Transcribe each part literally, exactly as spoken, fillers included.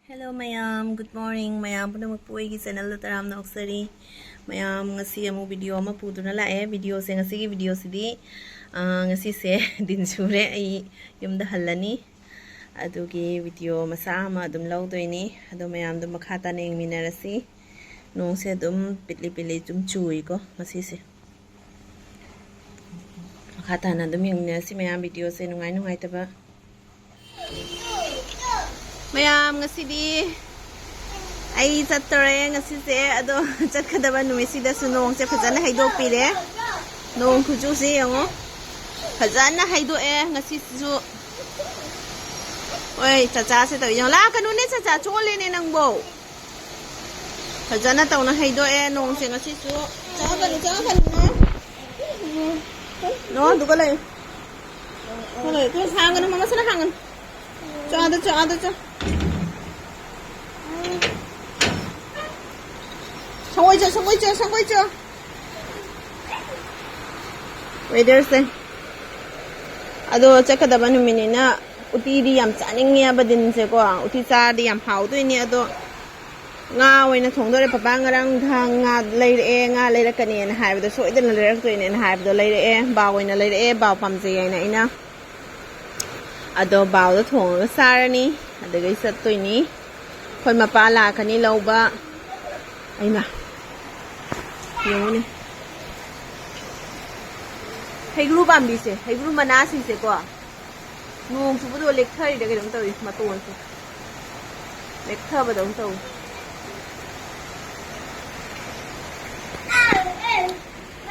Hello ꯃꯌꯥꯝ, good morning. ꯃꯌꯥꯝ ꯄꯨꯝꯅꯃꯛꯄꯨ ꯑꯩꯒꯤ ꯆꯦꯅꯦꯜꯗ ꯇꯔꯥꯝꯅ ꯑꯣꯛꯆꯔꯤ꯫ ꯃꯌꯥꯝ, ꯉꯁꯤ ꯑꯃꯨꯛ ꯚꯤꯗꯤꯑꯣ ꯑꯃ ꯄꯨꯗꯨꯅ ꯂꯥꯛꯑꯦ꯫ ꯚꯤꯗꯤꯑꯣꯁꯦ, ꯉꯁꯤꯒꯤ ꯚꯤꯗꯤꯑꯣꯁꯤꯗꯤ, ꯑꯥ, ꯉꯁꯤꯁꯦ ꯗꯤꯟ ꯁꯨꯔꯦ, ꯑꯩ ꯌꯨꯝꯗ ꯍꯜꯂꯅꯤ꯫ ꯑꯗꯨꯒꯤ ꯚꯤꯗꯤꯑꯣ ꯃꯆꯥ ꯑꯃ ꯑꯗꯨꯝ ꯂꯧꯗꯣꯏꯅꯤ꯫ ꯑꯗꯣ ꯃꯌꯥꯝꯗꯣ ꯃꯈꯥ ꯇꯥꯅ ꯌꯦꯡꯃꯤꯟꯅꯔꯁꯤ꯫ ꯅꯣꯡꯁꯦ ꯑꯗꯨꯝ ꯄꯤꯠꯂꯤ ꯄꯤꯠꯂꯤ ꯑꯗꯨꯝ ꯆꯨꯏꯀꯣ ꯉꯁꯤꯁꯦ꯫ ꯃꯈꯥ ꯇꯥꯅ ꯑꯗꯨꯝ ꯌꯦꯡꯃꯤꯟꯅꯔꯁꯤ ꯃꯌꯥꯝ, ꯚꯤꯗꯤꯑꯣꯁꯦ ꯅꯨꯡꯉꯥꯏ ꯅꯨꯡꯉꯥꯏꯇꯕ꯫ ꯃꯌꯥꯝ, ꯉꯁꯤꯗꯤ ꯑꯩ ꯆꯠꯇꯣꯔꯦ ꯉꯁꯤꯁꯦ꯫ ꯑꯗꯣ ꯆꯠꯀꯗꯕ ꯅꯨꯃꯤꯠꯁꯤꯗꯁꯨ ꯅꯣꯡꯁꯦ ꯐꯖꯅ ꯍꯩꯗꯣꯛꯄꯤꯔꯦ꯫ ꯅꯣꯡ ꯈꯨꯆꯨꯁꯦ ꯌꯦꯡꯉꯣ, ꯐꯖꯅ ꯍꯩꯗꯣꯛꯑꯦ ꯉꯁꯤꯁꯤꯁꯨ꯫ ꯍꯣꯏ, ꯆꯆꯥꯁꯦ ꯇꯧꯔꯤ ꯌꯦꯡꯉꯣ꯫ ꯂꯥꯛꯀꯅꯨꯅꯦ ꯆꯆꯥ, ꯆꯣꯠꯂꯦꯅꯦ ꯅꯪꯕꯣ꯫ ꯐꯖꯅ ꯇꯧꯅ ꯍꯩꯗꯣꯛꯑꯦ ꯅꯣꯡꯁꯦ ꯉꯁꯤꯁꯨ꯫ ꯆꯪꯉꯛꯀꯅꯨ, ꯆꯪꯉꯛꯀꯅꯨ, ꯅꯣ꯫ ꯅꯣ, ꯑꯗꯨꯒ ꯂꯩꯌꯨ꯫ ꯆꯪꯉꯛꯀꯅꯨ, ꯇꯨ ꯍꯥꯡꯒꯅꯨ, ꯃꯃꯥ ꯁꯅꯥ ꯍꯥꯡꯒꯅꯨ꯫ ꯆꯣ, ꯑꯥꯗ ꯆꯣ, ꯑꯥꯗ ꯆꯣ꯫ ꯁꯪꯒꯣꯏ ꯆꯣ, ꯁꯪꯒꯣꯏ ꯆꯣ, ꯁꯪꯒꯣꯏ ꯆꯣ꯫ ꯋꯦꯗꯔꯁꯦ꯫ ꯑꯗꯣ ꯆꯠꯀꯗꯕ ꯅꯨꯃꯤꯠꯅꯤꯅ ꯎꯇꯤꯗꯤ ꯌꯥꯝ ꯆꯥꯅꯤꯡꯉꯦꯕ ꯗꯤꯟꯁꯦꯀꯣ꯫ ꯎꯇꯤ ꯆꯥꯔꯗꯤ ꯌꯥꯝ ꯍꯥꯎꯗꯣꯏꯅꯦ꯫ ꯑꯗꯣ ꯉꯥ ꯑꯣꯏꯅ ꯊꯣꯡꯗꯣꯔꯦ꯫ ꯄꯄꯥ ꯉꯔꯥꯡ ꯊꯥꯡ ꯉꯥ ꯂꯩꯔꯛꯑꯦ, ꯉꯥ ꯂꯩꯔꯛꯀꯅꯤꯅ ꯍꯥꯏꯕꯗꯣ, ꯁꯣꯏꯗꯅ ꯂꯩꯔꯛꯇꯣꯏꯅꯦꯅ ꯍꯥꯏꯕꯗꯣ ꯂꯩꯔꯛꯑꯦ꯫ ꯕꯥꯎ ꯑꯣꯏꯅ ꯂꯩꯔꯛꯑꯦ, ꯕꯥꯎ ꯄꯥꯝꯖꯩ ꯍꯥꯏꯅ ꯑꯩꯅ꯫ ꯑꯗꯣ ꯕꯥꯎꯗ ꯊꯣꯡꯉꯒ ꯆꯥꯔꯅꯤ, ꯑꯗꯨꯗꯒꯤ ꯆꯠꯇꯣꯏꯅꯤ꯫ ꯑꯩꯈꯣꯏ ꯃꯄꯥ ꯂꯥꯛꯀꯅꯤ ꯂꯧꯕ꯫ ꯑꯩꯅ ꯌꯦꯡꯉꯨꯅꯦ, ꯍꯩꯒ꯭ꯔꯨ ꯄꯥꯝꯕꯤꯁꯦ, ꯍꯩꯒ꯭ꯔꯨ ꯃꯅꯥꯁꯤꯡꯁꯦꯀꯣ, ꯅꯣꯡ ꯆꯨꯕꯗꯣ ꯂꯦꯛꯊꯔꯤꯔ ꯀꯩꯅꯣꯝ ꯇꯧꯔꯤ ꯃꯇꯣꯟꯁꯦ꯫ ꯂꯦꯛꯊꯕꯗꯧꯅ ꯇꯧꯏ꯫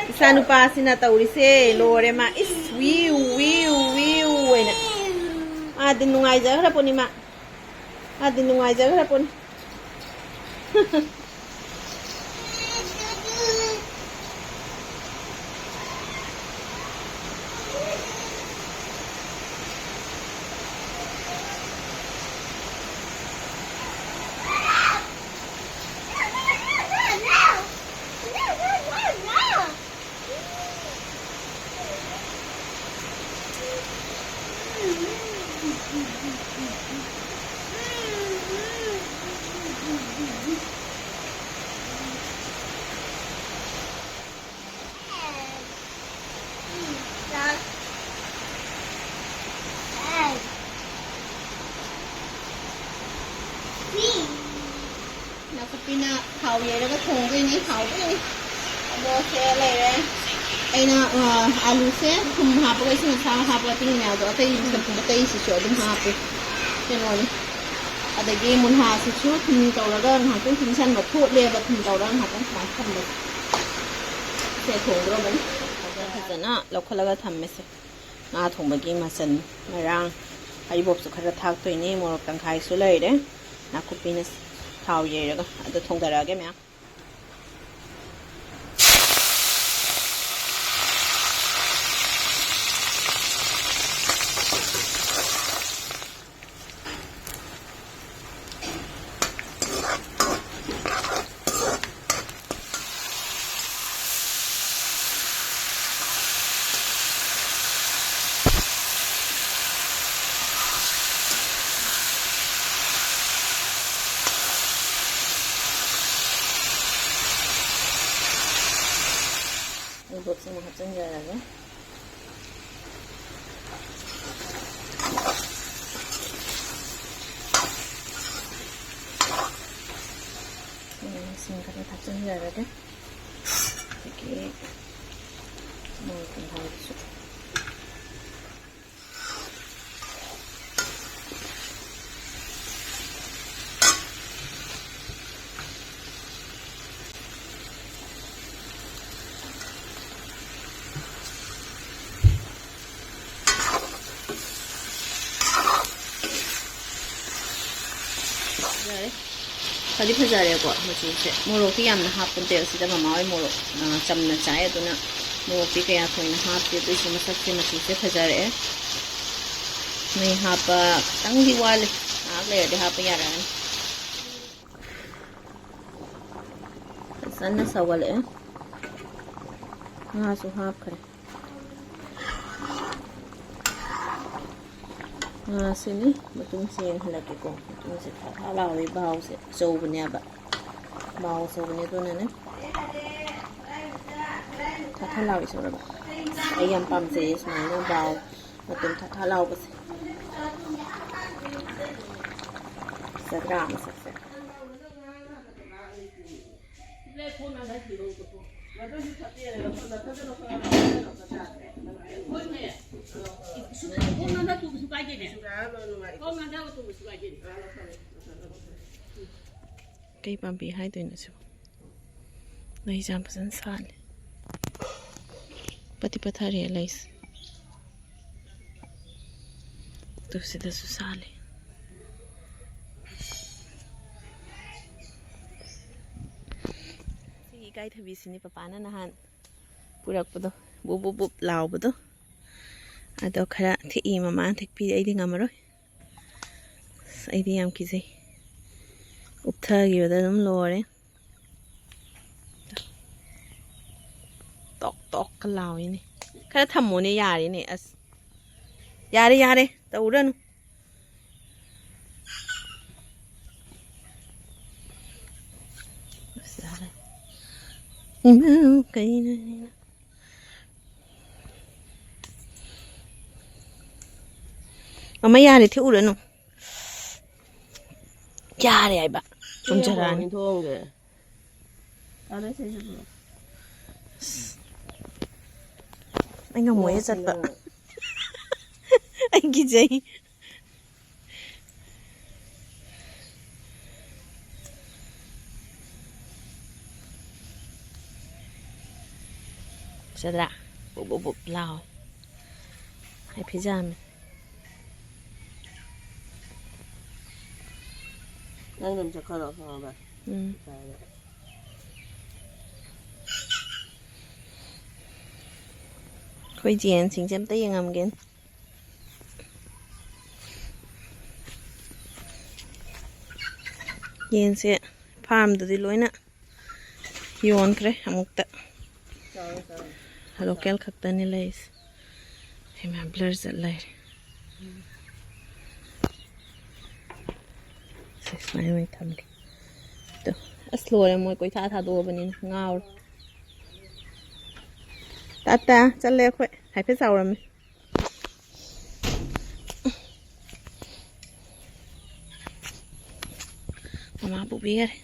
ꯏꯆꯥ ꯅꯨꯄꯥꯁꯤꯅ ꯇꯧꯔꯤꯁꯦ ꯂꯣꯏꯔꯦ ꯃꯥ꯫ ꯏꯁ, ꯋꯤꯎ, ꯋꯤꯎ, ꯋꯤꯎ ꯍꯥꯏꯅ꯫ ꯃꯥꯗꯤ ꯅꯨꯡꯉꯥꯏꯖꯈ꯭ꯔ ꯄꯣꯠꯅꯤ ꯃꯥ꯫ ꯃꯥꯗꯤ ꯅꯨꯡꯉꯥꯏꯖꯈ꯭ꯔ ꯄꯣꯠꯅꯤ꯫ ꯅꯥꯀꯨꯞꯄꯤꯅ ꯊꯥꯎ ꯌꯩꯔꯒ ꯊꯣꯡꯗꯣꯏꯅꯤ, ꯍꯥꯎꯗꯣꯏꯅꯤ꯫ ꯑꯗꯣ ꯁꯦ ꯂꯩꯔꯦ꯫ ꯑꯩꯅ, ꯑ, ꯑꯂꯨꯁꯦ ꯊꯨꯝ ꯍꯥꯞꯄꯒ, ꯏꯁꯤꯡ ꯑꯁꯥꯕ ꯍꯥꯄꯒ ꯇꯤꯡꯉꯤꯅꯦ꯫ ꯑꯗꯣ ꯑꯇꯩ ꯆꯝꯐꯨꯠ ꯑꯇꯩꯁꯤꯁꯨ ꯑꯗꯨꯝ ꯍꯥꯞꯄꯦ꯫ ꯀꯩꯅꯣꯅꯤ꯫ ꯑꯗꯒꯤ ꯃꯨꯟꯍꯥꯁꯤꯁꯨ ꯊꯨꯝ ꯇꯧꯔꯒ ꯉꯥꯏꯍꯥꯛꯇꯪ ꯇꯤꯡꯁꯟꯕ, ꯊꯣꯠꯂꯦꯕ ꯊꯨꯝ ꯇꯧꯔꯒ ꯉꯥꯏꯍꯥꯛꯇꯪ ꯁꯨꯃꯥꯏꯅ ꯊꯝꯕꯁꯦ꯫ ꯁꯦ ꯊꯣꯡꯗ꯭ꯔꯣꯕꯅꯤ꯫ ꯐꯖꯅ ꯂꯧꯈꯠꯂꯒ ꯊꯝꯃꯦꯁꯦ꯫ ꯉꯥ ꯊꯣꯡꯕꯒꯤ ꯃꯆꯜ ꯃꯔꯥꯡ, ꯍꯔꯤꯕꯣꯞꯁꯨ ꯈꯔ ꯊꯥꯛꯇꯣꯏꯅꯦ, ꯃꯣꯔꯣꯛ ꯇꯪꯈꯥꯏꯁꯨ ꯂꯩꯔꯦ, ꯅꯥꯀꯨꯞꯄꯤꯅ ꯊꯥꯎ ꯌꯩꯔꯒ꯫ ꯑꯗꯣ ꯊꯣꯡꯗꯔꯛꯑꯒꯦ ꯃꯌꯥꯝ꯫ ꯎꯕꯣꯛꯁꯦ ꯑꯃꯨꯛ ꯍꯥꯞꯆꯤꯟꯖꯔꯒꯦ꯫ ꯁꯤꯡ ꯈꯔ ꯊꯥꯛꯆꯤꯟꯖꯔꯒꯦ꯫ ꯑꯗꯒꯤ ꯃꯣꯔꯣꯛ ꯇꯪꯈꯥꯏꯗꯨꯁꯨ꯫ ꯌꯥꯔꯦ꯫ ꯐꯗꯤ ꯐꯖꯔꯦꯀꯣ ꯃꯆꯨꯁꯦ꯫ ꯃꯣꯔꯣꯛꯇꯤ ꯌꯥꯝꯅ ꯍꯥꯞꯄ ꯅꯠꯇꯦ ꯁꯤꯗ, ꯃꯃꯥ ꯍꯣꯏ ꯃꯣꯔꯣꯛ, ꯑ, ꯆꯝꯅ ꯆꯥꯏ, ꯑꯗꯨꯅ ꯃꯣꯔꯣꯛꯇꯤ ꯀꯌꯥ ꯊꯣꯏꯅ ꯍꯥꯞꯇꯦ꯫ ꯑꯗꯨꯏꯁꯨ ꯃꯁꯛꯁꯦ, ꯃꯆꯨꯁꯦ ꯐꯖꯔꯛꯑꯦ꯫ ꯃꯩ ꯍꯥꯞꯄ ꯈꯤꯇꯪꯗꯤ ꯋꯥꯠꯂꯤ, ꯉꯥꯏꯍꯥꯛ ꯂꯩꯔꯗꯤ ꯍꯥꯞꯄ ꯌꯥꯔꯛꯑꯅꯤ꯫ ꯐꯖꯅ ꯁꯧꯒꯠꯂꯛꯑꯦ꯫ ꯉꯥꯁꯨ ꯍꯥꯞꯈ꯭ꯔꯦ꯫ ꯉꯥꯁꯤꯅꯤ ꯃꯇꯨꯝ ꯆꯦꯟꯍꯜꯂꯛꯀꯦꯀꯣ꯫ ꯃꯇꯨꯝꯁꯦ ꯊꯥ ꯊꯥ ꯂꯥꯎꯋꯤ, ꯕꯥꯎꯁꯦ ꯑꯆꯧꯕꯅꯦꯕ꯫ ꯕꯥꯎ ꯑꯆꯧꯕꯅꯦ, ꯑꯗꯨꯅꯅꯦ ꯊꯥ ꯊꯥ ꯂꯥꯎꯋꯤ ꯁꯧꯔꯒ꯫ ꯑꯩ ꯌꯥꯝ ꯄꯥꯝꯖꯩꯌꯦ ꯁꯨꯃꯥꯏꯅ ꯕꯥꯎ ꯃꯇꯨꯝ ꯊꯥ ꯊꯥ ꯂꯥꯎꯕꯁꯦ꯫ ꯐꯖꯗ꯭ꯔꯥ ꯃꯁꯛꯁꯦ? ꯀꯩ ꯄꯥꯝꯕꯤ ꯍꯥꯏꯗꯣꯏꯅꯣ ꯁꯤꯕꯨ? ꯂꯩꯁꯦ ꯌꯥꯝ ꯐꯖꯅ ꯁꯥꯠꯂꯦ꯫ ꯄꯠꯇꯤ ꯄꯠꯊꯔꯦ ꯂꯩꯁꯦ꯫ ꯇꯨ ꯁꯤꯗꯁꯨ ꯁꯥꯠꯂꯦ꯫ ꯁꯤꯒꯤ ꯏꯀꯥꯏꯊꯕꯤꯁꯤꯅꯤ ꯄꯄꯥꯅ ꯅꯍꯥꯟ ꯄꯨꯔꯛꯄꯗꯣ, ꯕꯨꯞ ꯕꯨꯞ ꯕꯨꯞ ꯂꯥꯎꯕꯗꯣ꯫ ꯑꯗꯣ ꯈꯔ ꯊꯦꯛꯏ, ꯃꯃꯥꯅ ꯊꯦꯛꯄꯤꯔꯦ, ꯑꯩꯗꯤ ꯉꯝꯃꯔꯣꯏ꯫ ꯑꯁ, ꯑꯩꯗꯤ ꯌꯥꯝ ꯀꯤꯖꯩ꯫ ꯎꯞꯊꯈꯤꯕꯗ ꯑꯗꯨꯝ ꯂꯣꯏꯔꯦ꯫ ꯇꯣꯛ ꯇꯣꯛꯀ ꯂꯥꯎꯏꯅꯦ꯫ ꯈꯔ ꯊꯝꯃꯣꯅꯦ, ꯌꯥꯔꯦꯅꯦ꯫ ꯑꯁ, ꯌꯥꯔꯦ, ꯌꯥꯔꯦ, ꯇꯧꯔꯅꯨ꯫ ꯑꯁ, ꯌꯥꯔꯦ꯫ ꯏꯃꯥ, ꯀꯩꯅꯣ? ꯃꯃꯥ, ꯌꯥꯔꯦ, ꯊꯤꯛꯎꯔꯅꯨ꯫ ꯌꯥꯔꯦ ꯍꯥꯏꯕ꯫ ꯆꯨꯝꯖꯔꯛꯑꯅꯤ꯫ ꯊꯣꯡꯒꯦ꯫ ꯑꯩ ꯉꯝꯃꯣꯏꯌꯦ ꯆꯠꯄ꯫ ꯑꯩ ꯀꯤꯖꯩ꯫ ꯐꯖꯗ꯭ꯔꯥ? ꯕꯨꯞ ꯕꯨꯞ ꯕꯨꯞ ꯂꯥꯎ꯫ ꯍꯥꯏꯐꯦꯠ ꯌꯥꯝꯃꯦ꯫ ꯅꯪ ꯑꯗꯨꯝ ꯆꯠꯈ꯭ꯔꯣ, ꯈꯪꯉꯕ? ꯎꯝ꯫ ꯐꯔꯦ꯫ ꯑꯩꯈꯣꯏ ꯌꯦꯟꯁꯤꯡꯁꯦ ꯑꯝꯇ ꯌꯦꯡꯉꯝꯒꯦ꯫ ꯌꯦꯟꯁꯦ ꯐꯥꯔꯝꯗꯗꯤ ꯂꯣꯏꯅ ꯌꯣꯟꯈ꯭ꯔꯦ ꯑꯃꯨꯛꯇ꯫ ꯆꯥꯎꯔꯦ, ꯆꯥꯎꯔꯦ꯫ ꯂꯣꯀꯦꯜ ꯈꯛꯇꯅꯤ ꯂꯩꯔꯤꯁꯦ꯫ ꯍꯩꯃꯥ, ꯕ꯭ꯂꯔ ꯆꯠ ꯂꯩꯔꯦ꯫ ꯁꯦ, ꯁꯨꯃꯥꯏꯅ ꯑꯣꯏꯅ ꯊꯝꯒꯦ꯫ ꯇꯨ, ꯑꯁ, ꯂꯣꯏꯔꯦ, ꯃꯣꯏ ꯀꯣꯏꯊꯥ ꯊꯥꯗꯣꯛꯑꯕꯅꯤꯅ ꯉꯥꯎꯔꯦ꯫ ꯇꯥꯇꯥ, ꯆꯠꯂꯦ ꯑꯩꯈꯣꯏ꯫ ꯍꯥꯏꯐꯦꯠ ꯆꯥꯎꯔꯝꯃꯤ꯫ ꯃꯃꯥ ꯄꯨꯕꯤꯈꯔꯦ꯫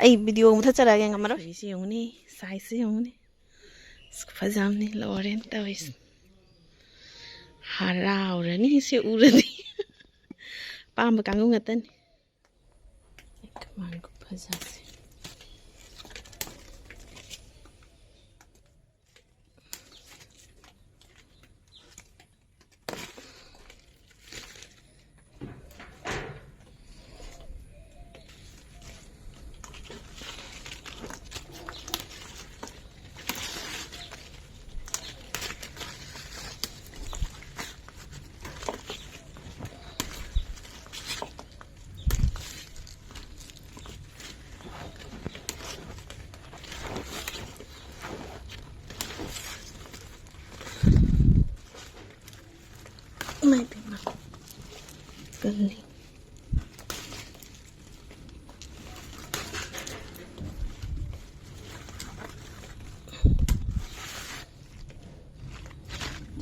ꯑꯩ ꯚꯤꯗꯤꯑꯣ ꯃꯨꯊꯠꯆꯔꯛꯑꯒꯦ, ꯉꯝꯃꯔꯣꯏ꯫ ꯁꯤꯁꯦ ꯌꯦꯡꯉꯨꯅꯦ, ꯁꯥꯏꯖꯁꯦ ꯌꯦꯡꯉꯨꯅꯦ꯫ ꯑꯁ, ꯈꯨꯐꯖ ꯑꯃꯅꯤ ꯂꯣꯏꯔꯦꯅ ꯇꯧꯔꯤꯁꯦ꯫ ꯍꯔꯥꯎꯔꯅꯤ ꯁꯤ ꯎꯔꯗꯤ꯫ ꯑꯄꯥꯝꯕ ꯀꯥꯡꯕꯨ ꯉꯥꯛꯇꯅꯤ꯫ ꯀꯃꯥꯏꯅ ꯈꯨꯐꯖꯁꯦ꯫ ꯏꯃꯥꯏ ꯄꯦꯝꯃ꯫ ꯀꯜꯂꯤ꯫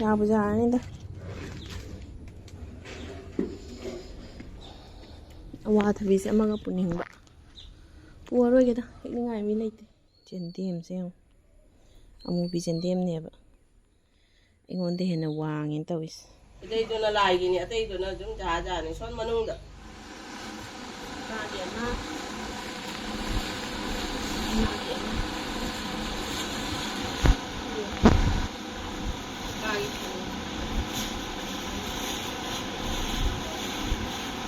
ꯌꯥꯕꯨ ꯌꯥꯔꯅꯤꯗ꯫ ꯑꯋꯥꯊꯕꯤꯁꯦ ꯑꯃꯒ ꯄꯨꯅꯤꯡꯕ꯫ ꯄꯨꯔꯔꯣꯏꯒꯦꯗ, ꯍꯦꯛꯅꯤꯡꯉꯥꯏ ꯃꯤ ꯂꯩꯇꯦ꯫ ꯌꯦꯟꯗꯦꯝꯁꯦ ꯌꯦꯡꯉꯨ꯫ ꯑꯃꯨꯕꯤ ꯌꯦꯟꯗꯦꯝꯅꯦꯕ꯫ ꯑꯩꯉꯣꯟꯗ ꯍꯦꯟꯅ ꯋꯥꯡꯉꯦꯅ ꯇꯧꯔꯤꯁꯦ꯫ ꯑꯇꯩꯗꯨꯅ ꯂꯥꯏꯒꯤꯅꯤ, ꯑꯇꯩꯗꯨꯅ ꯑꯗꯨꯝ ꯖꯍꯥ ꯖꯍꯥꯅꯤ꯫ ꯁꯣꯝ ꯃꯅꯨꯡꯗ ꯏꯃꯥꯒꯤ ꯑꯃ, ꯏꯃꯥꯒꯤ ꯑꯃ꯫ ꯏꯃꯥꯒꯤ ꯐꯅꯦꯛ꯫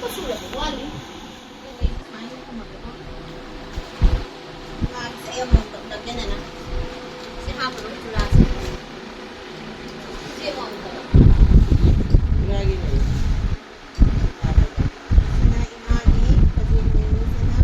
ꯃꯆꯨ ꯌꯥꯝ ꯋꯥꯠꯂꯤ꯫ ꯃꯥꯒꯤꯁꯦ ꯑꯩ ꯑꯃꯃꯝ ꯀꯛꯂꯛꯀꯦꯗꯅ꯫ ꯁꯤ ꯍꯥꯞꯄꯔꯣꯏ ꯆꯨꯔꯥꯁꯦ꯫ ꯁꯤ ꯑꯃꯃꯝ ꯀꯛꯂꯛ꯫ ꯁꯤꯅ ꯏꯃꯥꯒꯤ ꯐꯖꯦꯡ ꯂꯩꯔꯨꯁꯤꯅ꯫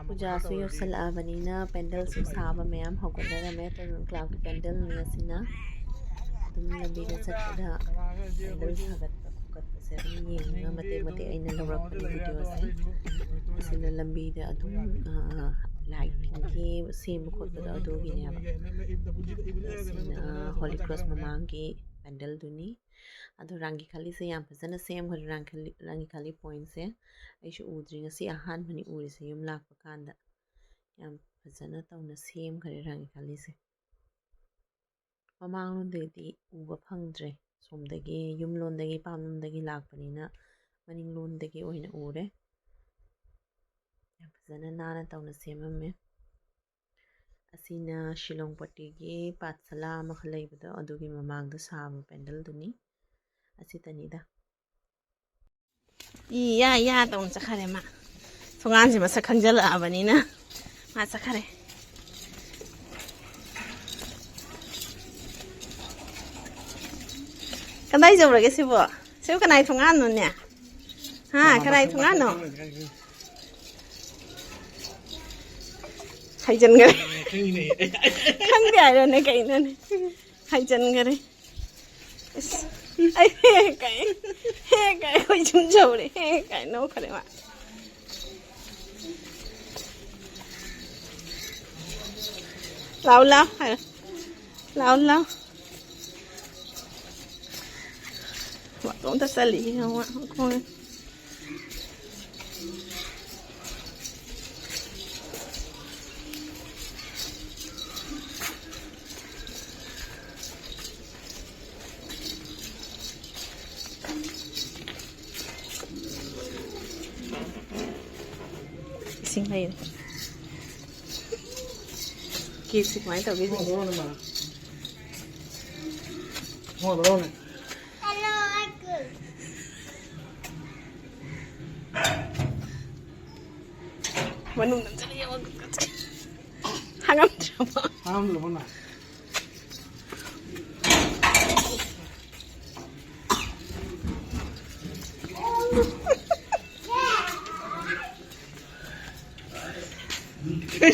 ꯄꯨꯖꯥꯁꯨ ꯌꯧꯁꯜꯂꯛꯑꯕꯅꯤꯅ ꯄꯦꯟꯗꯜꯁꯨ ꯁꯥꯕ ꯃꯌꯥꯝ ꯍꯧꯒꯠꯅꯔꯝꯃꯦ꯫ ꯇꯔꯨꯡ ꯀ꯭ꯂꯥꯕꯀꯤ ꯄꯦꯟꯗꯜꯅꯤ ꯑꯁꯤꯅ꯫ ꯑꯗꯨꯝ ꯂꯝꯕꯤꯗ ꯆꯠꯄꯗ ꯄꯦꯟꯗꯜ ꯁꯥꯒꯠꯄ ꯈꯣꯀꯠꯄꯁꯦ ꯑꯗꯨꯝ ꯌꯦꯡꯉꯒ ꯃꯇꯦꯛ ꯃꯇꯦꯛ ꯑꯩꯅ ꯂꯧꯔꯛꯄꯅꯦ ꯚꯤꯗꯤꯑꯣꯁꯦ꯫ ꯑꯁꯤꯅ ꯂꯝꯕꯤꯗ ꯑꯗꯨꯝ, ꯑ, ꯂꯥꯏꯠꯀꯤ ꯁꯦꯝꯕ ꯈꯣꯠꯄꯗꯣ ꯑꯗꯨꯒꯤꯅꯦꯕ꯫ ꯑꯁꯤꯅ ꯍꯣꯂꯤ ꯀ꯭ꯔꯣꯁ ꯃꯃꯥꯡꯒꯤ ꯄꯦꯟꯗꯜꯗꯨꯅꯤ꯫ ꯑꯗꯣ ꯔꯥꯡꯒꯤ ꯈꯥꯂꯤꯁꯦ ꯌꯥꯝ ꯐꯖꯅ ꯁꯦꯝꯈ꯭ꯔꯦ꯫ ꯔꯥꯡꯈꯥꯂꯤ, ꯔꯥꯡꯒꯤ ꯈꯥꯂꯤ ꯄꯣꯏꯟꯠꯁꯦ ꯑꯩꯁꯨ ꯎꯗ꯭ꯔꯤ, ꯉꯁꯤ ꯑꯍꯥꯟꯕꯅꯤ ꯎꯔꯤꯁꯦ ꯌꯨꯝ ꯂꯥꯛꯄ ꯀꯥꯟꯗ꯫ ꯌꯥꯝ ꯐꯖꯅ ꯇꯧꯅ ꯁꯦꯝꯈ꯭ꯔꯦ ꯔꯥꯡꯒꯤ ꯈꯥꯂꯤꯁꯦ꯫ ꯃꯃꯥꯡꯂꯣꯝꯗꯒꯤꯗꯤ ꯎꯕ ꯐꯪꯗ꯭ꯔꯦ꯫ ꯁꯣꯝꯗꯒꯤ ꯌꯨꯝꯂꯣꯝꯗꯒꯤ, ꯄꯥꯝꯂꯣꯝꯗꯒꯤ ꯂꯥꯛꯄꯅꯤꯅ ꯃꯅꯤꯡꯂꯣꯝꯗꯒꯤ ꯑꯣꯏꯅ ꯎꯔꯦ꯫ ꯌꯥꯝ ꯐꯖꯅ ꯅꯥꯟꯅ ꯇꯧꯅ ꯁꯦꯝꯃꯝꯃꯦ꯫ ꯑꯁꯤꯅ ꯁꯤꯂꯣꯡ ꯄꯇꯤꯒꯤ ꯄꯥꯠꯁꯂꯥ ꯑꯃꯈꯛ ꯂꯩꯕꯗꯣ, ꯑꯗꯨꯒꯤ ꯃꯃꯥꯡꯗ ꯁꯥꯕ ꯄꯦꯟꯗꯜꯗꯨꯅꯤ꯫ ꯑꯁꯤꯇꯅꯤꯗ꯫ ꯏ ꯌꯥ ꯌꯥ ꯇꯧꯅ ꯆꯠꯈꯔꯦ ꯃꯥ꯫ ꯊꯣꯡꯒꯥꯟꯁꯦ ꯃꯁꯛ ꯈꯪꯖꯜꯂꯛꯑꯕꯅꯤꯅ ꯃꯥ ꯆꯠꯈꯔꯦ꯫ ꯀꯗꯥꯏ ꯌꯧꯔꯒꯦ ꯁꯤꯕꯣ? ꯁꯤꯕꯨ ꯀꯅꯥꯏ ꯊꯣꯡꯒꯥꯟꯅꯣꯅꯦ? ꯍꯥ, ꯀꯅꯥꯏ ꯊꯣꯡꯒꯥꯟꯅꯣ? ꯍꯥꯏꯖꯤꯟꯈꯔꯦ꯫ ꯈꯪꯗꯦ ꯍꯥꯏꯔꯣꯅꯦ, ꯀꯩꯅꯣꯅꯦ? ꯍꯥꯏꯖꯤꯟꯈꯔꯦ꯫ ꯑꯁ, ꯑꯩ ꯍꯦ ꯀꯥꯏ, ꯍꯦ ꯀꯥꯏ, ꯍꯣꯏ ꯁꯨꯝ ꯁꯧꯔꯦ, ꯍꯦ ꯀꯥꯏ ꯅꯣꯛꯈ꯭ꯔꯦ ꯃꯥ꯫ ꯂꯥꯎ, ꯂꯥꯎ ꯍꯥꯏꯔꯣ꯫ ꯂꯥꯎ, ꯂꯥꯎ꯫ ꯃꯇꯣꯝꯇ ꯆꯠꯂꯤ ꯌꯦꯡꯉꯣ ꯃꯥ ꯃꯈꯣꯡꯅ꯫ ꯏꯁꯤꯡ ꯂꯩꯔꯦ꯫ ꯀꯦꯛꯁꯦ ꯀꯃꯥꯏꯅ ꯇꯧꯒꯦ? ꯃꯅꯨꯡꯗ ꯑꯝꯇ ꯌꯦꯡꯉꯣ꯫ ꯍꯥꯡꯉꯝꯗ꯭ꯔꯕꯣ? ꯍꯥꯡꯉꯝꯗ꯭ꯔꯕꯣ ꯅꯪ?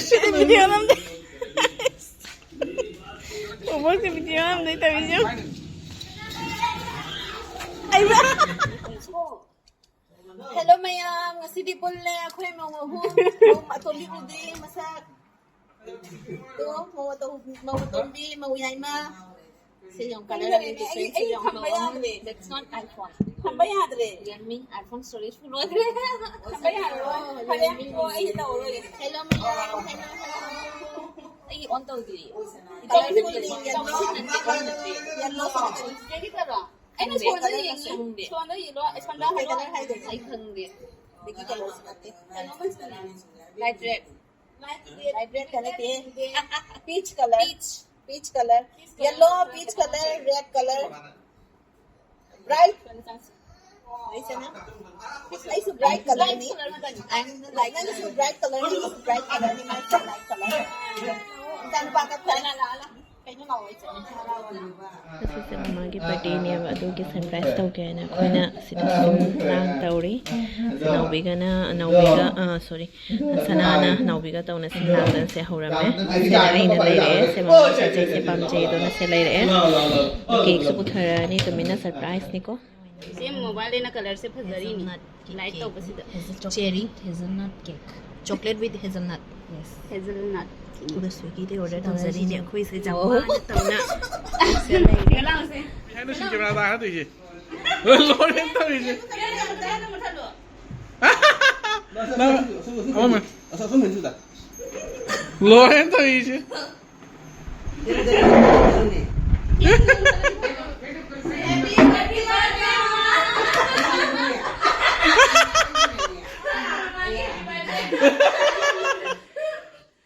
ꯁꯤꯗꯤ ꯚꯤꯗꯤꯑꯣ ꯅꯝꯗꯦ꯫ ꯕꯣꯕꯣꯛꯁꯦ ꯚꯤꯗꯤꯑꯣ ꯅꯝꯗꯣꯏ ꯇꯧꯔꯤꯁꯦ ꯌꯦꯡꯉꯨ꯫ ꯑꯩ Hello ꯃꯌꯥꯝ, ꯉꯁꯤꯗꯤ ꯄꯨꯜꯂꯦ ꯑꯩꯈꯣꯏ ꯃꯧ ꯑꯍꯨꯝ꯫ ꯃꯧ ꯑꯇꯣꯝꯕꯤ ꯎꯗ꯭ꯔꯤ ꯃꯁꯛ꯫ ꯇꯣ, ꯃꯧ ꯑꯇꯣꯝ-, ꯃꯧ ꯑꯇꯣꯝꯕꯤ, ꯃꯧ ꯌꯥꯏꯃ꯫ ꯁꯤ ꯌꯦꯡꯉꯨ, color ꯑꯅꯤ different ꯁꯤ ꯌꯦꯡꯉꯨ꯫ ꯊꯝꯕ ꯌꯥꯗ꯭ꯔꯦ꯫ That's not iPhone꯫ ꯊꯝꯕ ꯌꯥꯗ꯭ꯔꯦ꯫ Realme iPhone storage full ꯑꯣꯏꯈ꯭ꯔꯦ꯫ ꯊꯝꯕ ꯌꯥꯔꯣꯏ꯫ ꯐꯔꯦ, ꯑꯣ, ꯑꯩ ꯂꯧꯔꯒꯦ꯫ Hello ꯃꯌꯥꯝ, hello, hello꯫ ꯑꯩ on ꯇꯧꯗ꯭ꯔꯤ꯫ Color full ꯅꯠꯇꯦ, yellow, yellow ꯁꯤꯗꯤ ꯀꯔꯤ? ꯑꯩꯅ ꯁꯣꯟꯗ ꯌꯦꯡꯉꯤ꯫ ꯁꯣꯟꯗ ꯌꯦꯡꯉꯣ꯫ ꯁꯣꯝꯗ ꯀꯩ ꯍꯥꯏꯔꯣ꯫ Color ꯍꯥꯏꯗꯣꯏꯅꯣ? ꯑꯩ ꯈꯪꯗꯦ꯫ ꯀꯩꯅꯣ ꯃꯆꯨꯅꯦ꯫ Light red꯫ Light red ꯀ ꯅꯠꯇꯦ꯫ Peach color꯫ Peach꯫ Peach color꯫ Yellow, peach color, red color꯫ Bright꯫ ꯑꯩꯁꯦ ꯅꯪ-, ꯑꯩꯁꯨ bright color ꯅꯤ꯫ Bright color ꯃꯥꯅꯤ꯫ ꯅꯪꯁꯨ bright color ꯅꯤ, ꯑꯩꯁꯨ bright color ꯅꯤ, ꯃꯥꯏꯁꯦ light color꯫ ꯏꯆꯥꯅꯨꯄꯥ ꯀꯞꯈ꯭ꯔꯦ꯫ ꯀꯩꯅꯣ ꯂꯥꯛꯑꯣ, ꯑꯩ ꯆꯠꯂꯦ꯫ ꯉꯁꯤꯁꯦ ꯃꯃꯥꯒꯤ birthdayꯅꯦꯕ, ꯑꯗꯨꯒꯤ surprise ꯇꯧꯒꯦ ꯍꯥꯏꯅ ꯑꯩꯈꯣꯏꯅ ꯁꯤꯗ ꯁꯨꯝ ꯂꯥꯡ ꯇꯧꯔꯤ꯫ ꯅꯥꯎꯕꯤꯒꯅ, ꯅꯥꯎꯕꯤꯒ, ꯑ, sorry, ꯁꯅꯥꯅ ꯅꯥꯎꯕꯤꯒ ꯇꯧꯅ ꯁꯤꯡ ꯂꯥꯡꯗꯅ ꯁꯦ ꯍꯧꯔꯝꯃꯦ꯫ ꯁꯦ ꯑꯩꯅ ꯂꯩꯔꯛꯑꯦ, ꯁꯦ ꯃꯃꯥ ꯆꯦꯆꯦꯁꯦ ꯄꯥꯝꯖꯩ ꯑꯗꯨꯅ ꯁꯦ ꯂꯩꯔꯛꯑꯦ꯫ Cakeꯁꯨ ꯄꯨꯊꯔꯛꯑꯅꯤ, ꯇꯨꯃꯤꯟꯅ surpriseꯅꯤꯀꯣ꯫ ꯁꯤ mobile ꯑꯩꯅ colorꯁꯦ ꯐꯖꯔꯤꯅꯤ꯫ Hazelnut cake꯫ Light ꯇꯧꯕꯁꯤꯗ꯫ Hazel-, cherry hazelnut cake꯫ Chocolate with hazelnut꯫ Yes꯫ Hazelnut꯫ ꯑꯗꯨꯒ Swiggyꯗꯩ order ꯇꯧꯖꯔꯤꯅꯦ ꯑꯩꯈꯣꯏꯁꯦ ꯖꯄꯥꯟ ꯇꯧꯅ꯫ ꯁꯤꯗ ꯂꯥꯛꯑꯣꯁꯦ꯫ ꯀꯩ ꯍꯥꯏꯅꯣ ꯁꯤ camera ꯇꯥ ꯍꯥꯏꯗꯣꯏꯁꯦ? ꯂꯣꯏꯔꯦ ꯇꯧꯔꯤꯁꯦ꯫ ꯅꯪ ꯑꯃ ꯑꯁ, ꯑꯁꯨꯝ ꯂꯩꯁꯤꯗ꯫ ꯂꯣꯏꯔꯦ ꯇꯧꯔꯤꯁꯦ꯫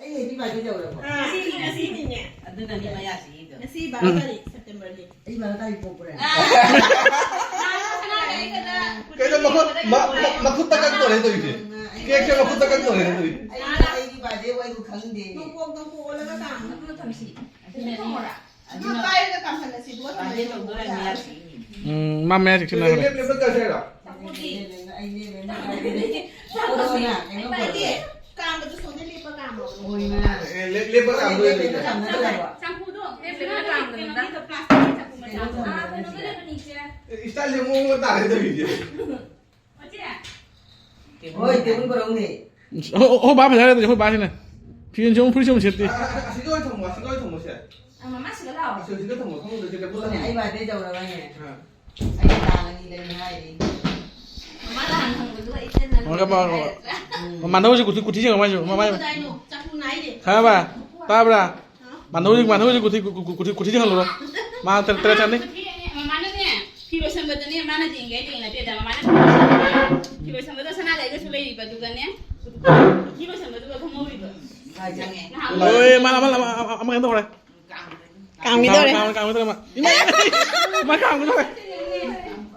ꯑꯩ happy birthday ꯇꯧꯔꯕꯣ? ꯉꯁꯤꯅꯤ, ꯉꯁꯤꯅꯤꯅꯦ꯫ ꯑꯗꯨꯅꯅꯦ ꯃꯌꯥꯁꯤ ꯌꯦꯡꯗꯣ꯫ ꯉꯁꯤ ꯕꯥꯔꯣ ꯎꯝ꯫ ꯇꯥꯔꯤꯛ, Septemberꯒꯤ꯫ ꯑꯩ ꯕꯥꯔꯣ ꯇꯥꯔꯤꯛ ꯄꯣꯛꯄ꯭ꯔꯥ? ꯀꯩꯅꯣ ꯃꯈꯨꯠ, ꯃ-, ꯃ-, ꯃꯈꯨꯠꯇ ꯀꯛꯇꯣꯔꯦ ꯇꯧꯔꯤꯁꯦ꯫ Cakeꯁꯦ ꯃꯈꯨꯠꯇ ꯀꯛꯇꯣꯔꯦ ꯇꯧꯔꯤꯁꯦ꯫ ꯑꯩ, ꯑꯩꯒꯤ birthday ꯑꯣꯏꯕꯨ ꯈꯪꯗꯦ꯫ ꯅꯣꯡꯄꯣꯛ, ꯅꯣꯡꯄꯣꯛ ꯑꯣꯜꯂꯒ ꯇꯥꯡ꯫ ꯑꯗꯨꯅ ꯊꯝꯁꯤ꯫ ꯑꯗꯨꯅ ꯄꯥꯏꯔꯒ ꯀꯥꯝꯍꯜꯂꯁꯤ, ꯑꯗꯨꯒ ꯊꯝꯃꯁꯤ꯫ ꯎꯝ, ꯃꯥ ꯃꯌꯥ ꯆꯤꯛꯁꯤꯟꯅꯈ꯭ꯔꯦ꯫ ꯆꯥꯛꯄꯨꯗꯤ꯫ ꯀꯥꯝꯕꯗꯨ ꯁꯣꯝꯗ ꯂꯦꯞꯄꯒ ꯑꯦ, ꯂꯦꯞ-, ꯂꯦꯞꯄ ꯀꯥꯝꯗꯣꯏꯅꯦ꯫ ꯆꯐꯨꯗꯣ ꯂꯦꯞꯄꯒ ꯀꯥꯝꯕꯅꯤꯗ꯫ ꯄ꯭ꯂꯥꯁꯇꯤꯛꯀꯤ ꯆꯐꯨ ꯃꯆꯥꯗꯣ꯫ ꯑꯥ, ꯀꯩꯅꯣꯗ ꯂꯩꯕꯅꯤ, ꯏꯆꯦ꯫ ꯑꯦ, ꯏꯁꯇꯥꯏꯜꯁꯦ ꯃꯑꯣꯡ ꯑꯃ ꯇꯥꯔꯦ ꯇꯧꯔꯤꯁꯦ꯫ ꯍꯣꯏ, ꯇꯦꯕꯜ ꯄꯨꯔꯛꯎꯅꯦ꯫ ꯑꯣ, ꯑꯣ, ꯑꯣ, ꯕꯥ ꯄꯩꯁꯥ ꯂꯩꯇ꯭ꯔꯦ, ꯑꯩꯈꯣꯏ ꯕꯥꯁꯤꯅ꯫ ꯐꯤꯖꯦꯟꯁꯦ ꯑꯃꯨꯛ ꯐꯨꯔꯤꯠꯁꯦ ꯑꯃꯨꯛ ꯁꯦꯠꯇꯦ꯫ ꯑ, ꯑ, ꯑ, ꯑꯁꯤꯗ ꯑꯣꯏꯅ ꯊꯝꯃꯣ, ꯑꯁꯤꯗ ꯑꯣꯏꯅ ꯊꯝꯃꯣꯁꯦ꯫ ꯑ, ꯃꯃꯥ ꯁꯤꯗ ꯂꯥꯛꯑꯣ꯫ ꯑꯁꯤ, ꯑꯁꯤꯗ ꯊꯝꯃꯣ, ꯐꯃꯨꯡꯗ ꯁꯤꯗ ꯄꯨꯂꯞ ꯊꯝꯃꯣ꯫ ꯑꯩ ꯕꯥꯔꯗꯦ ꯇꯧꯔꯕꯅꯦ꯫ ꯑ꯫ ꯑꯩ ꯇꯥꯡ ꯑꯅꯤ ꯂꯩꯅꯤ ꯍꯥꯏꯔꯤ꯫ ꯃꯃꯥ ꯅꯍꯥꯟ ꯍꯪꯕꯗꯨꯒ ꯏꯆꯦꯟꯅ ꯃꯃꯥ, ꯂꯣꯏꯔꯦ ꯃꯃꯥ, ꯍꯥꯏꯔꯗ꯭ꯔꯥ? ꯎꯝ꯫ ꯃꯃꯥꯟꯅꯕ ꯍꯧꯖꯤꯛ ꯀꯨꯊꯤ, ꯀꯨꯊꯤ ꯌꯦꯡꯉꯝꯃꯣ ꯍꯥꯏꯁꯦ, ꯃꯃꯥ꯫ ꯀꯗꯥꯏꯅꯣ? ꯆꯥꯛꯈꯨꯝ ꯍꯥꯏꯔꯦ꯫ ꯈꯪꯉꯕ? ꯇꯥꯕ꯭ꯔꯥ? ꯃꯥꯟꯅꯧ ꯍꯧꯖꯤꯛ, ꯃꯥꯟꯅꯧ ꯍꯧꯖꯤꯛ ꯀꯨꯊꯤ, ꯀꯨ-, ꯀꯨ-, ꯀꯨꯊꯤ, ꯀꯨꯊꯤ ꯊꯤꯍꯜꯂꯨꯔꯣ꯫ ꯃꯥ ꯇꯔꯦꯠ, ꯇꯔꯦꯠ ꯆꯥꯅꯤ꯫ ꯃꯃꯥꯅꯅꯦ, ꯐꯤ ꯂꯣꯏꯁꯟꯕꯗꯅꯦ, ꯃꯥꯅ ꯌꯦꯡꯒꯦ ꯍꯥꯏꯗꯤ ꯌꯦꯡꯅꯗꯦꯗ, ꯃꯃꯥꯅ ꯐꯤ ꯂꯣꯏꯁꯟꯕꯗ ꯁꯅꯥ ꯂꯩꯒꯁꯨ ꯂꯩꯔꯤꯕ, ꯑꯗꯨꯒꯅꯦ, ꯐꯤ ꯂꯣꯏꯁꯟꯕꯗꯨꯒ ꯈꯪꯍꯧꯔꯤꯕ꯫ ꯅꯍꯥꯟ ꯂꯣꯏꯔꯦ, ꯃꯥ, ꯃꯥ, ꯃꯥ, ꯃꯥ, ꯑꯃ ꯀꯩꯅꯣ ꯇꯧꯔꯦ꯫ ꯀꯥꯝꯈꯤꯗꯧꯔꯦ꯫ ꯀꯥꯝ-, ꯀꯥꯝꯈꯤꯗꯧꯔꯦ, ꯃꯥ꯫ ꯏꯃꯥ! ꯃꯥ ꯀꯥꯝꯈꯤꯗꯧꯔꯦ꯫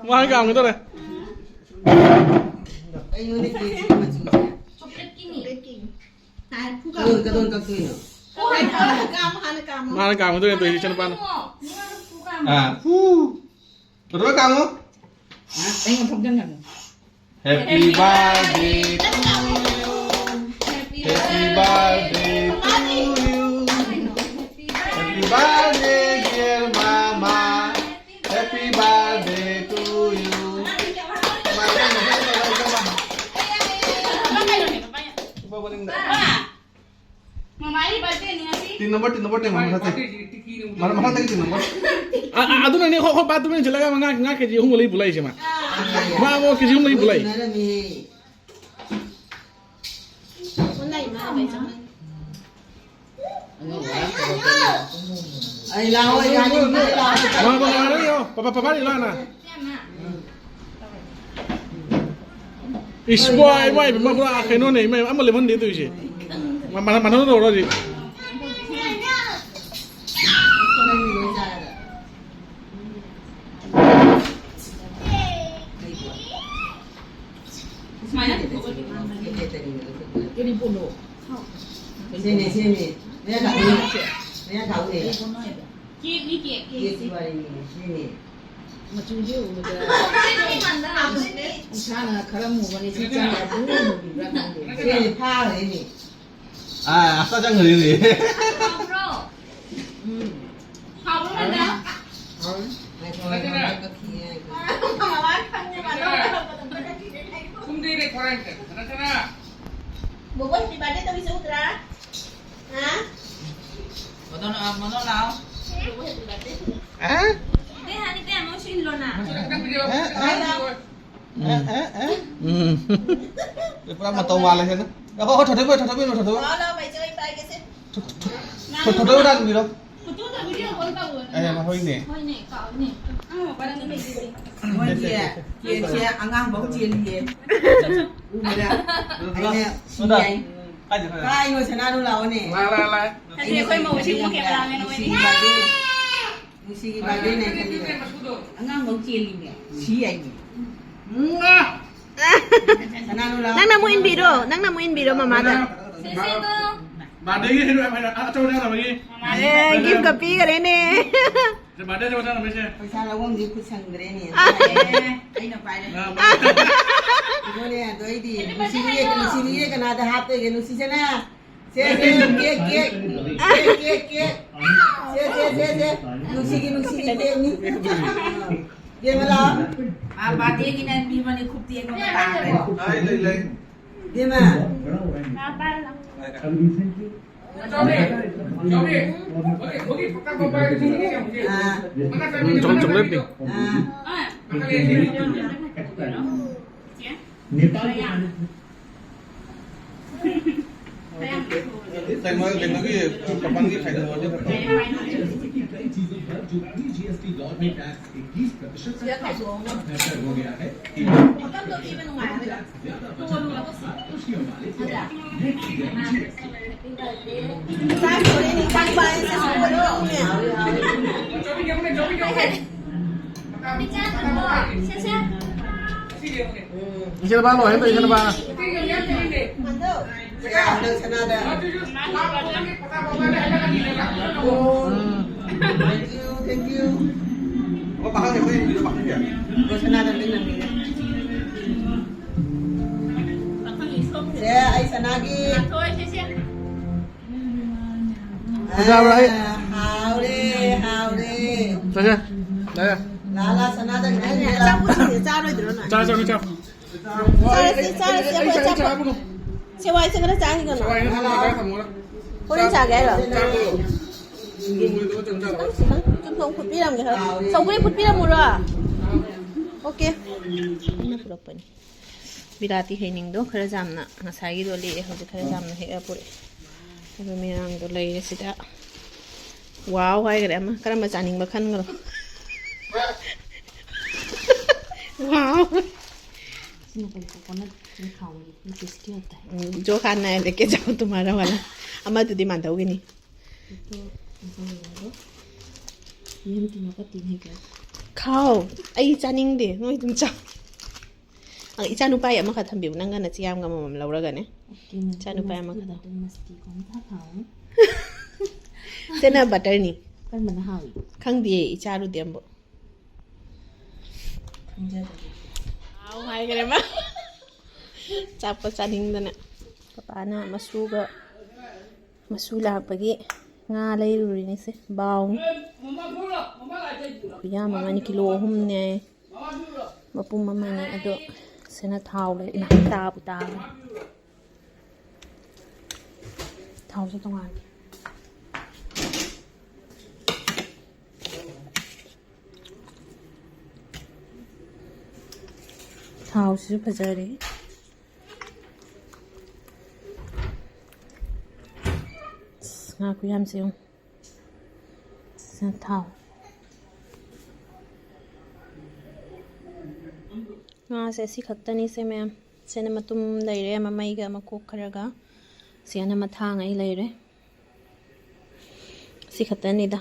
ꯃꯥ ꯀꯥꯝꯈꯤꯗꯧꯔꯦ꯫ ꯀꯩꯅꯣꯅꯦ, ꯀꯦꯛꯁꯤꯒꯤ ꯃꯆꯨꯁꯦ? ꯆꯣꯀ꯭ꯂꯦꯠꯀꯤꯅꯤ꯫ ꯆꯣꯀ꯭ꯂꯦꯠꯀꯤ꯫ ꯀꯗꯣꯟ, ꯀꯗꯣꯟ ꯀꯛꯇꯣꯏꯅꯣ? ꯀꯥꯝꯃꯣ, ꯍꯥꯟꯅ ꯀꯥꯝꯃꯣ꯫ ꯃꯥꯅ ꯀꯥꯝꯒꯗꯣꯏꯅꯦ ꯇꯧꯔꯤꯁꯦ, ꯏꯆꯟꯅꯨꯄꯥꯅ꯫ ꯑꯥ꯫ ꯍꯨ꯫ ꯀꯗꯣꯟ ꯀꯥꯝꯃꯣ꯫ ꯑꯩꯉꯣꯟꯗ ꯊꯣꯝꯖꯤꯟꯒꯅꯨ꯫ Happy birthday to you. Happy birthday to you. Happy birthday, dear mama. Happy birthday to you. ꯃꯃꯥꯒꯤ ꯕꯥꯔꯗꯦꯅꯤ ꯉꯁꯤ꯫ ꯇꯤꯟ ꯅꯝꯕꯔ, ꯇꯤꯟ ꯅꯝꯕꯔ, ꯇꯤꯟ ꯅꯝꯕꯔ, ꯃꯊꯛꯇꯒꯤ꯫ ꯃꯊꯛꯇꯒꯤ ꯇꯤꯟ ꯅꯝꯕꯔ꯫ ꯑ, ꯑ, ꯑꯗꯨꯅꯅꯦ ꯑꯩꯈꯣꯏ, ꯑꯩꯈꯣꯏ ꯄꯥ ꯇꯨꯃꯤꯟ ꯆꯠꯂꯒ ꯉꯥ, ꯉꯥ ꯀꯦꯖꯤ ꯑꯍꯨꯝꯒ ꯂꯩ ꯄꯨꯂꯛꯏꯁꯦ ꯃꯥ꯫ ꯃꯥ ꯑꯃꯨꯛ ꯀꯦꯖꯤ ꯑꯍꯨꯝ ꯂꯩ ꯄꯨꯂꯛꯏ꯫ ꯑꯩ ꯂꯥꯛꯑꯣ, ꯑꯩ ꯌꯥꯅꯤꯡꯗꯦ, ꯂꯥꯛꯑꯣ꯫ ꯃꯥ, ꯃꯥ, ꯃꯥ, ꯂꯥꯛꯑꯣ꯫ ꯄꯥꯄꯥ, ꯄꯥꯄꯥ, ꯂꯥꯛꯑꯣ ꯅ꯫ ꯏꯁ, ꯏꯃꯥ, ꯏꯃꯥ, ꯏꯃꯥ, ꯄꯨꯔꯥ ꯀꯩꯅꯣꯅꯦ, ꯏꯃꯥ, ꯑꯃ ꯂꯦꯝꯍꯟꯗꯦ ꯇꯧꯔꯤꯁꯦ꯫ ꯃꯥ-, ꯃꯥ-, ꯃꯥꯟꯅꯧ ꯇꯧꯔꯣ ꯍꯧꯖꯤꯛ꯫ ꯁꯨꯃꯥꯏꯅ ꯀꯔꯤ ꯄꯣꯠꯅꯣ? ꯁꯤꯅꯤ, ꯁꯤꯅꯤ꯫ ꯃꯌꯥ ꯊꯥꯎꯅꯦ꯫ ꯃꯌꯥ ꯊꯥꯎꯅꯦ꯫ ꯀꯦꯛꯅꯤ, ꯀꯦꯛ, ꯀꯦꯛ꯫ ꯀꯦꯛꯀꯤ ꯋꯥꯔꯤꯅꯤ, ꯁꯤꯅꯤ꯫ ꯃꯆꯨꯁꯦ ꯎꯕꯗ ꯏꯁꯥꯅ ꯈꯔ ꯃꯨꯕꯅꯤ, ꯁꯤ ꯆꯪꯉꯒ ꯄꯨꯡꯃꯨ ꯃꯨꯕꯤꯕ꯭ꯔꯥ ꯈꯪꯗꯦ꯫ ꯁꯤꯅꯤ, ꯐꯥꯈ꯭ꯔꯦꯅꯦ꯫ ꯑꯥ, ꯑꯁ, ꯆꯪꯈ꯭ꯔꯦꯅꯦ꯫ ꯍꯥꯎꯕ꯭ꯔꯣ? ꯎꯝ꯫ ꯍꯥꯎꯕ꯭ꯔꯣ, ꯃꯦꯗꯥꯝ? ꯍꯥꯎꯋꯤ꯫ ꯃꯃꯥ ꯈꯪꯉꯦ, ꯃꯥ ꯂꯧꯕ ꯂꯥꯛꯄꯗ ꯃꯊꯛ ꯊꯤꯔꯦ ꯑꯩ꯫ ꯁꯨꯝꯗꯤ ꯂꯩꯊꯣꯔꯛꯑꯦ꯫ ꯕꯣꯕꯣ, happy birthday ꯇꯧꯔꯤꯁꯦ ꯎꯗ꯭ꯔꯥ? ꯍꯥ? ꯃꯗꯣꯟ, ꯑ, ꯃꯗꯣꯟ ꯂꯥꯛꯑꯣ꯫ ꯕꯣꯕꯣ, happy birthday꯫ ꯑ? ꯏꯕꯦꯝꯃ, ꯏꯕꯦꯝꯃ, ꯑꯃꯨꯛ ꯁꯤꯜꯂꯣꯅ꯫ ꯑ, ꯑ꯫ ꯂꯥꯛꯑꯣ, ꯂꯥꯛꯑꯣ꯫ ꯎꯝ꯫ ꯑꯦ, ꯑꯦ, ꯑꯦ꯫ ꯎꯝ꯫ ꯑꯦ, ꯄꯨꯔꯥ ꯃꯇꯧ ꯃꯥꯜꯂꯦ ꯁꯤꯅ꯫ ꯑꯦ, ꯍꯣꯏ, ꯍꯣꯏ, ꯊꯣꯏꯊꯣꯏꯕ, ꯊꯣꯏꯊꯣꯏꯕ, ꯊꯣꯏꯊꯣꯏꯕ꯫ ꯂꯥꯛꯑꯣ, ꯂꯥꯛꯑꯣ, ꯕꯥꯏ, ꯆꯦ, ꯍꯣꯏ, ꯄꯥꯏꯒꯦꯁꯦ꯫ ꯊꯣꯏ-, ꯊꯣꯏ-, ꯊꯣꯏꯊꯣꯏꯕ ꯊꯥꯟꯕꯤꯔꯣ꯫ ꯐꯣꯇꯣꯗ video call ꯇꯧꯑꯣꯅꯦ꯫ ꯑꯦ, ꯍꯣꯏꯅꯦ꯫ ꯍꯣꯏꯅꯦ, ꯀꯥꯎꯏꯅꯦ꯫ ꯃꯣꯏꯒꯤ cake ꯁꯦ ꯑꯉꯥꯡ ꯐꯥꯎ ꯆꯦꯜꯂꯤꯌꯦ꯫ ꯎꯕꯗ꯫ ꯑꯩꯅ ꯁꯤ ꯌꯥꯏ꯫ ꯀꯥꯏꯗ, ꯀꯥꯏꯗ? ꯀꯥꯏꯅꯣ, ꯁꯅꯥꯅꯨ ꯂꯥꯛꯑꯣꯅꯦ꯫ ꯂꯥꯛ, ꯂꯥꯛ, ꯂꯥꯛ꯫ ꯑꯁꯤ ꯑꯩꯈꯣꯏ ꯃꯧꯁꯤ ꯑꯃꯨꯛ camera man ꯑꯣꯏꯅꯤ꯫ ꯅꯨꯡꯁꯤꯒꯤ birthday꯫ ꯅꯨꯡꯁꯤꯒꯤ birthday ꯅꯦ ꯈꯜꯂꯤꯕ꯫ ꯑꯉꯥꯡ ꯐꯥꯎ ꯆꯦꯜꯂꯤꯅꯦ꯫ ꯁꯤ ꯍꯥꯏꯅꯤ꯫ ꯁꯅꯥꯅꯨ ꯂꯥꯎ꯫ ꯅꯪꯅ ꯑꯃꯨꯛ ꯏꯟꯕꯤꯔꯣ, ꯅꯪꯅ ꯑꯃꯨꯛ ꯏꯟꯕꯤꯔꯣ ꯃꯃꯥꯗ꯫ ꯁꯦꯁꯦꯗꯣ꯫ Birthday ꯒꯤ ꯍꯦꯟꯅ ꯌꯥꯝ ꯍꯦꯟꯅ ꯑꯆꯧꯕ ꯆꯥꯅꯕꯒꯤ꯫ ꯑꯦ, gift ꯀ ꯄꯤꯈꯔꯦꯅꯦ꯫ ꯁꯦ, birthday ꯑꯆꯧꯕ ꯆꯥꯅꯕꯒꯤ ꯁꯦ꯫ ꯄꯩꯁꯥ ꯂꯧꯐꯝꯗꯤ ꯈꯨꯠ ꯁꯪꯗ꯭ꯔꯦꯅꯦ꯫ ꯑꯦ, ꯑꯩꯅ ꯄꯥꯏꯔꯦ꯫ ꯑ, ꯏꯕꯣꯅꯦ, ꯑꯗꯣ ꯑꯩꯗꯤ ꯅꯨꯡꯁꯤꯕꯤꯌꯦ, ꯅꯨꯡꯁꯤꯕꯤꯌꯦ, ꯀꯅꯥꯗ ꯍꯥꯞꯇꯣꯏꯒꯦ, ꯅꯨꯡꯁꯤꯖꯅ? ꯁꯦ, ꯁꯦ, cake, cake, cake, cake, cake. ꯁꯦ, ꯁꯦ, ꯁꯦ, ꯁꯦ. ꯅꯨꯡꯁꯤꯒꯤ, ꯅꯨꯡꯁꯤꯒꯤ cake ꯅꯤ꯫ ꯕꯦꯝꯃ ꯂꯥꯎ꯫ ꯑꯥ, birthday ꯒꯤꯅ ꯃꯤ ꯃꯅꯤ ꯈꯨꯞꯇꯤ ꯑꯩꯉꯣꯟꯗ ꯇꯥꯔꯦ꯫ ꯂꯩ, ꯂꯩ, ꯂꯩ꯫ ꯕꯦꯝꯃ꯫ ꯆꯥꯎꯕꯤ, ꯆꯥꯎꯕꯤ, ꯍꯧꯖꯤꯛ, ꯍꯧꯖꯤꯛ ꯐꯣꯇꯣ ꯀꯥꯞꯄ ꯍꯥꯏꯕꯁꯤ ꯃꯤ ꯌꯥꯝ ꯍꯧꯖꯤꯛ꯫ ꯑꯥ꯫ ꯎꯝ, ꯆꯣ-, chocolate ꯅꯤ꯫ ꯑꯥ꯫ ꯀꯩꯅꯣ, ꯀꯩꯅꯣꯒꯤ ꯄꯥꯄꯥꯟꯒꯤ ꯈꯥꯏꯗꯣꯛꯑꯗꯤ ꯐꯠꯇ꯭ꯔꯣ? ꯁꯤꯗ ꯈꯥꯏꯗꯣꯛꯑꯒ ꯃꯐꯝꯗꯣ ꯄꯤꯕ ꯅꯨꯡꯉꯥꯏꯔꯣꯏꯗ꯫ ꯆꯥꯛ ꯊꯣꯡꯉꯦ, ꯆꯥꯛ ꯄꯥꯏꯔꯦ, ꯆꯥꯛ ꯊꯣꯡꯉꯦ꯫ ꯁꯦ, ꯁꯦ꯫ ꯏꯆꯦ ꯅꯨꯄꯥ ꯂꯣꯏꯔꯦ, ꯏꯆꯦ ꯅꯨꯄꯥ꯫ ꯁꯅꯥꯗ꯫ ꯎꯝ꯫ Thank you, thank you꯫ ꯁꯅꯥꯗ ꯂꯣꯏ ꯅꯝꯕꯤꯔꯦ꯫ ꯁꯦ, ꯑꯩ ꯁꯅꯥꯒꯤ꯫ ꯆꯥꯕ꯭ꯔꯥ ꯑꯩ? ꯍꯥꯎꯔꯦ, ꯍꯥꯎꯔꯦ꯫ ꯆꯥꯁꯦ꯫ ꯌꯥꯔꯦ꯫ ꯂꯥ, ꯂꯥ, ꯁꯅꯥꯗ ꯈꯤꯇꯪ ꯌꯦꯡꯉꯦ꯫ ꯑꯆꯥꯄꯣꯠꯁꯤꯡꯁꯦ ꯆꯥꯔꯣꯏꯗ꯭ꯔꯣ ꯅꯪ? ꯆꯥꯔꯣ, ꯆꯥꯔꯣ, ꯆꯥꯔꯣ꯫ ꯆꯥꯔꯁꯤ, ꯆꯥꯔꯁꯤ, ꯑꯩ, ꯑꯩ, ꯑꯩ ꯑꯩꯈꯣꯏ ꯆꯥ ꯑꯆꯥꯄꯣꯠ꯫ ꯍꯥꯞꯄꯨꯅꯣ꯫ ꯁꯦꯋꯥꯏꯁꯦ ꯈꯔ ꯆꯥꯈꯤꯒꯅꯣ꯫ ꯁꯦꯋꯥꯏ ꯈꯔ ꯆꯥꯔ ꯊꯝꯃꯣꯔꯥ? ꯍꯣꯔꯦꯟ ꯆꯥꯒꯦ ꯍꯥꯏꯔꯣ? ꯆꯥꯔꯣ꯫ ꯆꯨꯝꯊꯣꯡ ꯐꯨꯠꯄꯤꯔꯝꯒꯦ ꯈꯔ꯫ ꯁꯧꯒ꯭ꯔꯤ ꯐꯨꯠꯄꯤꯔꯝꯃꯨꯔꯣ? ꯑꯣꯀꯦ꯫ ꯑꯩꯅ ꯄꯨꯔꯛꯄꯅꯤ꯫ ꯕꯤꯂꯥꯇꯤ ꯍꯩꯅꯤꯡꯗꯣ ꯈꯔ ꯌꯥꯝꯅ ꯉꯁꯥꯏꯒꯤꯗꯣ ꯂꯤꯛꯑꯦ, ꯍꯧꯖꯤꯛ ꯈꯔ ꯌꯥꯝꯅ ꯍꯦꯛꯑ ꯄꯨꯔꯛꯑꯦ꯫ ꯑꯗꯨ ꯃꯌꯥꯝꯗꯣ ꯂꯩꯔꯦ ꯁꯤꯗ꯫ ꯋꯥꯎ ꯍꯥꯏꯈ꯭ꯔꯦ ꯑꯃ꯫ ꯀꯔꯝꯕ ꯆꯥꯅꯤꯡꯕ ꯈꯟꯈ꯭ꯔꯣ꯫ ꯋꯥꯎ꯫ ꯁꯤꯅ ꯀꯩ coconut ꯁꯤꯅ ꯍꯥꯎꯕꯅꯤ꯫ ꯌꯦ tasty ꯍꯣꯇꯥ ꯍꯥꯏ꯫ ꯎꯝ, ꯖꯣ ꯈꯥꯟ ꯅꯥꯏ ꯂꯦꯀꯦ ꯖꯥꯎ ꯇꯨꯃꯥꯔꯥ ꯋꯥꯂꯥ꯫ ꯑꯃꯗꯨꯗꯤ ꯃꯥꯟꯗꯧꯒꯤꯅꯤ꯫ ꯏꯁꯇꯣ ꯏꯁꯇꯣ ꯂꯩꯔꯦ꯫ ꯌꯦꯟ ꯇꯤꯅꯣ ꯀ ꯇꯤꯟ ꯍꯦꯛ ꯂꯩ꯫ ꯈꯥꯎ꯫ ꯑꯩ ꯆꯥꯅꯤꯡꯗꯦ꯫ ꯅꯣꯏ ꯑꯗꯨꯝ ꯆꯥꯎ꯫ ꯑ, ꯏꯆꯥ ꯅꯨꯄꯥꯒꯤ ꯑꯃꯈꯛ ꯊꯝꯕꯤꯌꯨ꯫ ꯅꯪꯒ ꯅꯆꯦ ꯌꯥꯝꯒ ꯑꯃꯃꯝ ꯂꯧꯔꯒꯅꯦ꯫ ꯏꯆꯥ ꯅꯨꯄꯥ ꯑꯃꯈꯛ꯫ ꯃꯁꯇꯤ ꯀꯣꯟ ꯊꯥ ꯊꯥꯎ꯫ ꯁꯤꯅ butterꯅꯤ꯫ ꯀꯔꯝꯕꯅ ꯍꯥꯎꯏ? ꯈꯪꯗꯤꯌꯦ, ꯏꯆꯥꯔꯨꯗꯤ ꯑꯝꯕꯨ꯫ ꯈꯪꯖꯗꯦ꯫ ꯍꯥꯎ ꯍꯥꯏꯈ꯭ꯔꯦ ꯃꯥ꯫ ꯑꯆꯥꯄꯣꯠ ꯆꯥꯅꯤꯡꯗꯅ꯫ ꯄꯄꯥꯅ ꯃꯁꯨꯒ ꯃꯁꯨ ꯂꯥꯛꯄꯒꯤ ꯉꯥ ꯂꯩꯔꯨꯔꯤꯅꯤꯁꯦ꯫ ꯕꯥꯎꯅꯤ꯫ ꯈꯨꯌꯥꯝ ꯑꯃꯅꯤ, ꯀꯤꯂꯣ ꯑꯍꯨꯝꯅꯦ꯫ ꯃꯄꯨꯝ ꯑꯃꯅꯤ꯫ ꯑꯗꯣ ꯁꯤꯅ ꯊꯥꯎ ꯂꯩ꯫ ꯏꯃꯥ, ꯇꯥꯕꯨ ꯇꯥꯕ꯫ ꯊꯥꯎꯁꯦ ꯇꯣꯉꯥꯟꯒꯦ꯫ ꯊꯥꯎꯁꯤꯁꯨ ꯐꯖꯔꯦ꯫ ꯑꯁ, ꯉꯥ ꯈꯨꯌꯥꯝꯁꯦ ꯌꯦꯡꯉꯨ꯫ ꯁꯤꯅ ꯊꯥꯎ꯫ ꯉꯥꯁꯦ ꯑꯁꯤ ꯈꯛꯇꯅꯤꯁꯦ ꯃꯌꯥꯝ꯫ ꯁꯤꯅ ꯃꯇꯨꯝ ꯂꯩꯔꯦ, ꯃꯃꯩꯒ ꯃꯀꯣꯛ ꯈꯔꯒ꯫ ꯁꯤꯅ ꯃꯊꯥꯉꯩ ꯂꯩꯔꯦ꯫ ꯁꯤ ꯈꯛꯇꯅꯤꯗ꯫